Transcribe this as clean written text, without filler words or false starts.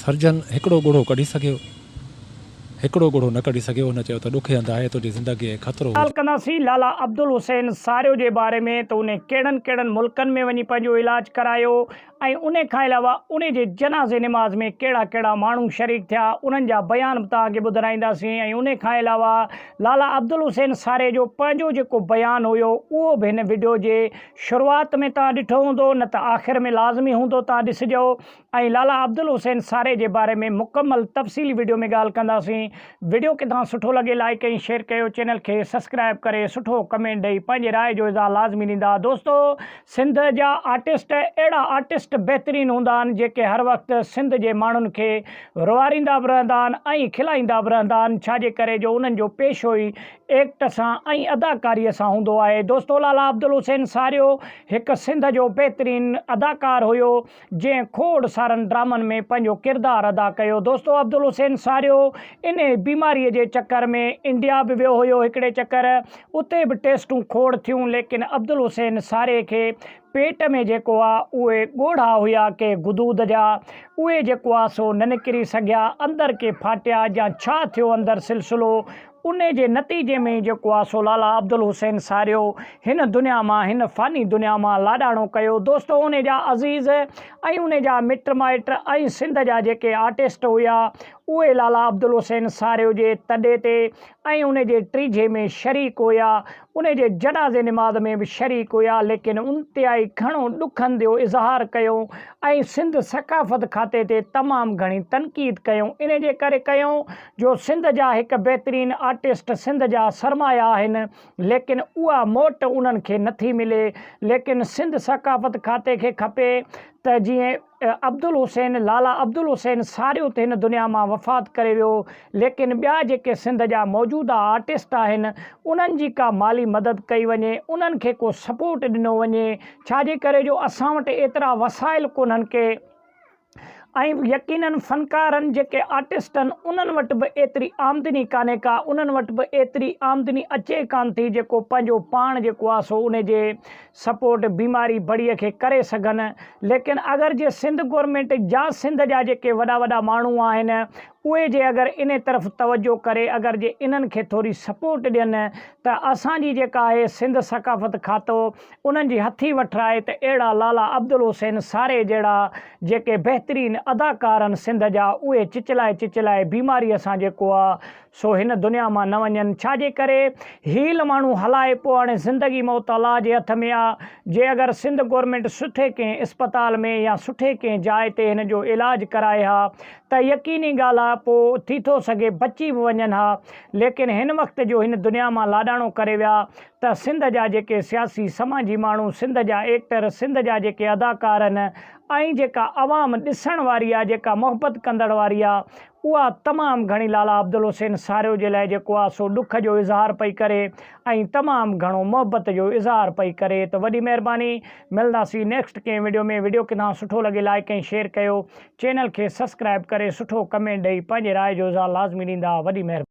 Surgeon هڪڙو ڳوڙهو ڪڍي سگهيو. هڪڙو ڳوڙهو نه ڪڍي سگهيو. هن چيو ته ڏکي هنڌ آهي، تنهنجي زندگيء کي خطرو هجي. ڳالهه ڪنداسين لالا عبدالحسين ساريو جي باري ۾ ته انهي ڪهڙن ڪهڙن ملڪن ۾ وڃي پنهنجو علاج ڪرايو ۽ انهي کان علاوه انهي جي جنازي نماز ۾ ڪهڙا ڪهڙا ماڻهو شريڪ ٿيا انهن جا بيان به توهان کي ٻڌرائينداسين ۽ انهي کان علاوه لالا عبدالحسين ساري جو پنهنجو جيڪو بيان هيو اهو به هن وڊيو جي شروعات ۾ توهان ڏٺو هوندو نه ته آخر ۾ لازمي هوندو توهان ڏسجو ۽ لالا عبدالحسين ساري جي باري ۾ مڪمل تفصيلي وڊيو ۾ ڳالهه ڪنداسين وڊيو ڪٿان سٺو لڳي لائيڪ ۽ شيئر ڪيو چينل کي سسڪرائب ڪري سٺو ڪمينٽ ڏئي پنهنجي راء جو اظهار لازمي ڏيندا دوستو سنڌ جا آرٽسٽ اهڙا آرٽسٽ بهترين هوندا آهن جيڪي هر وقت سنڌ جي ماڻهن کي روئاريندا به رهندا آهن ۽ کلائيندا به رهندا آهن ڇاجي ڪري جو انهن جو پيشو ئي ايڪٽ سان ۽ اداڪاري سان هوندو آهي دوستو لالا عبدالحسين ساريو هڪ سنڌ جو بهترين اداڪار هيو جنهن کوڙ سارن ڊرامن ۾ پنهنجو ڪردار ادا ڪيو. دوستو عبدالحسين ساريو انهي بيماري جي چڪر ۾ انڊيا به ويو هيو هڪڙي چڪر اتي به ٽيسٽون کوڙ ٿيون ليڪن عبدالحسين ساري کي پيٽ ۾ جيڪو آ اهي ڳوڙها هيا ڪي غدود جا اهي جيڪو آ سو نه نڪري سگهيا اندر ڪي ڦاٽيا يا ڇا ٿيو اندر سلسلو انهي جي نتيجي ۾ جيڪو آ سو لالا عبدالحسين ساريو هن دنيا مان هن فاني دنيا مان لاڏاڻو ڪيو. دوستو انهي جا عزيز ۽ انهي جا مٽ مائٽ ۽ سنڌ جا جيڪي آرٽسٽ هيا اهي لالا عبدالحسين ساريو جي تڏي تي ۽ انهي جي ٽيجهي ۾ شريڪ هيا انهي جي جنازي نماز ۾ به شريڪ هيا ليڪن انتهائي گهڻو ڏکن جو اظهار ڪيو ۽ سنڌ ثقافت کاتي تي تمام گهڻي تنقيد ڪيو انهي جي ڪري ڪيو جو سنڌ جا هڪ بهترين آرٽسٽ سنڌ جا سرمايا آهن ليڪن اها موٽ انهن کي نٿي ملي ليڪن سنڌ ثقافت کاتي کي کپي ته جيئن عبدالحسين لالا عبدالحسين ساريو ته هن دنيا مان وفات ڪري ويو ليڪن ٻيا جيڪي سنڌ جا موجوده آرٽسٽ آهن انهن جي ڪا مالي مدد ڪئي وڃي انهن کي ڪو سپورٽ ڏنو وڃي ڇاجي ڪري جو اسان وٽ ايترا وسائل ڪونهن ڪي ۽ يقينن فنڪارن جيڪي آرٽسٽ آهن انهن وٽ به ايتري آمدني ڪانهي ڪا انهن وٽ به ايتري آمدني اچي ڪانه ٿي جيڪو پنهنجو پاڻ جيڪو آهي سو ان جي سپورٽ بيماري بڙي کي ڪري سگهن ليڪن اگر جي سنڌ گورنمينٽ يا سنڌ جا جيڪي وڏا وڏا ماڻهو آهن اهي جي اگر ان طرف توجه ڪري اگر جي انهن کي ٿوري سپورٽ ڏين ته اسان جي جيڪا آهي سنڌ ثقافت کاتو انهن جي هٿي وٺرائي ته اهڙا لالا عبدالحسين ساري جهڙا جيڪي بهترين اداڪار آهن سنڌ جا اهي چچلائي چچلائي بيماريء سان جيڪو آ سو هن دنيا مان نه وڃن ڇا جي ڪري هيل ماڻهو هلائي پو هاڻي زندگي موت الله جي هٿ ۾ آ جي اگر سنڌ گورنمينٽ سٺي ڪنهن اسپتال ۾ يا سٺي ڪنهن جاء تي هن جو علاج ڪرائي ها ته يقيني ڳالهه آ پو ٿي ٿو سگهي بچي به وڃن ها ليڪن هن وقت جو هن دنيا مان لاڏاڻو ڪري ويا ته سنڌ جا جيڪي سياسي سماجي ماڻهو، سنڌ جا ايڪٽر، سنڌ جا جيڪي اداڪار آهن ۽ جيڪا عوام ڏسڻ واري آ، جيڪا محبت ڪندڙ واري آ، اها تمام گهڻي لالا عبدالحسين ساريو جي لاء جيڪو آ سو ڏک جو اظهار پئي ڪري ۽ تمام گهڻو محبت جو اظهار پئي ڪري ته وڏي مهرباني ملنداسين نيڪسٽ ڪنهن وڊيو ۾ وڊيو ڪٿان سٺو لڳي لائيڪ ۽ شيئر ڪيو چينل کي سسڪرائب ڪري سٺو ڪمينٽ ڏئي پنهنجي راء جو اظهار لازمي ڏيندا وڏي مهرباني.